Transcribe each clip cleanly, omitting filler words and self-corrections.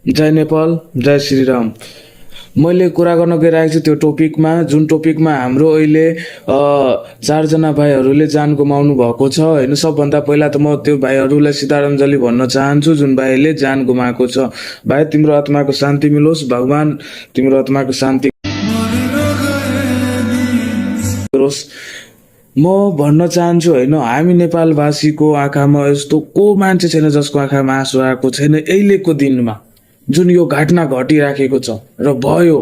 जय नेपाल, जय श्रीराम। मैले कुरा गर्न गइरहेको छु त्यो टपिकमा, जुन टपिकमा हाम्रो अहिले 4जना भाइहरूले जान गुमाउनु भएको छ होइन। सबभन्दा पहिला त म त्यो भाइहरूलाई श्रद्धाञ्जली भन्न चाहन्छु जुन भाइले जान गुमाएको छ। भाइ, तिम्रो आत्माको शान्ति मिलोस्, भगवान तिम्रो आत्माको शान्ति गरोस्। म भन्न चाहन्छु होइन, हामी नेपालवासीको आँखामा यस्तो को मान्छे छैन जसको आँखामा आँसु आएको छैन अहिलेको दिनमा जुन यो घटना घटिराखेको छ र भयो।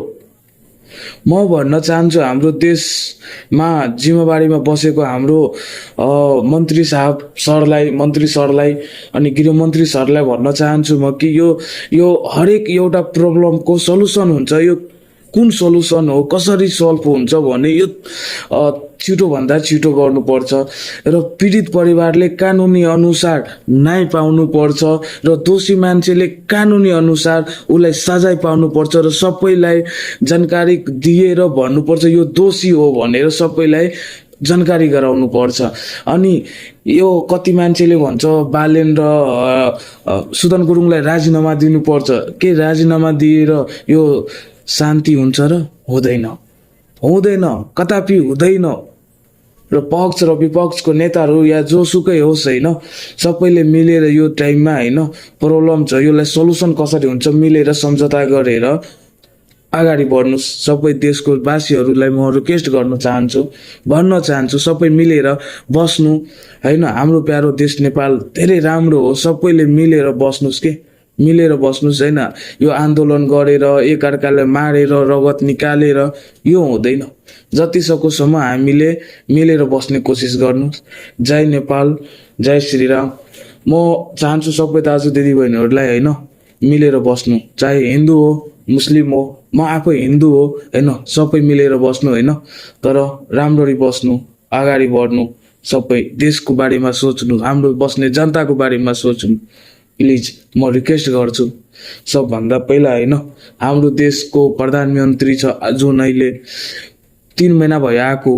म भन्न चाहन्छु हाम्रो देशमा जिम्मेवारीमा बसेको हाम्रो मन्त्री सरलाई अनि गृहमन्त्री सरलाई भन्न चाहन्छु म कि यो हरेक एउटा प्रब्लमको सल्युसन हुन्छ। यो कुन सल्युसन हो, कसरी सल्भ हुन्छ भने यो छिटोभन्दा छिटो गर्नुपर्छ र पीडित परिवारले कानुनी अनुसार न्याय पाउनुपर्छ र दोषी मान्छेले कानुनी अनुसार उसलाई सजाय पाउनुपर्छ र सबैलाई जानकारी दिएर भन्नुपर्छ यो दोषी हो भनेर सबैलाई जानकारी गराउनु पर्छ। अनि यो कति मान्छेले भन्छ बालेन र सुदन गुरुङलाई राजीनामा दिनुपर्छ। के राजीनामा दिएर यो शान्ति हुन्छ र? हुँदैन, कदापि हुँदैन। र पक्ष र विपक्षको नेताहरू या जोसुकै होस् होइन, सबैले मिलेर यो टाइममा होइन प्रब्लम छ यसलाई सल्युसन कसरी हुन्छ मिलेर सम्झौता गरेर अगाडि बढ्नुहोस्। सबै देशको वासीहरूलाई म रिक्वेस्ट भन्न चाहन्छु सबै मिलेर बस्नु होइन। हाम्रो प्यारो देश नेपाल धेरै राम्रो हो, सबैले मिलेर बस्नुहोस् होइन। यो आन्दोलन गरेर एकअर्कालाई मारेर रगत निकालेर यो हुँदैन। जति सकोसम्म हामीले मिलेर बस्ने कोसिस गर्नु। जय नेपाल, जय श्रीराम। म चाहन्छु सबै दाजु दिदीबहिनीहरूलाई होइन मिलेर बस्नु, चाहे हिन्दू हो मुस्लिम हो, म आफै हिन्दू हो होइन, सबै मिलेर बस्नु होइन। तर राम्ररी बस्नु, अगाडि बढ्नु, सबै देशको बारेमा सोच्नु, हाम्रो बस्ने जनताको बारेमा सोच्नु प्लिज, म रिक्वेस्ट गर्छु। सबभन्दा पहिला होइन हाम्रो देशको प्रधानमन्त्री छ जुन अहिले 3 महिना भयो आएको,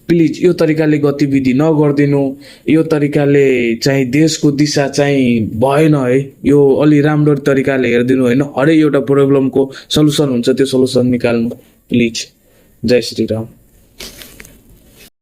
प्लिज यो तरिकाले गतिविधि नगरिदिनु। यो तरिकाले चाहिँ देशको दिशा चाहिँ भएन है। यो अलि राम्रो तरिकाले हेरिदिनु होइन। हरेक एउटा प्रब्लमको सल्युसन हुन्छ, त्यो सल्युसन निकाल्नु प्लिज। जय श्रीराम।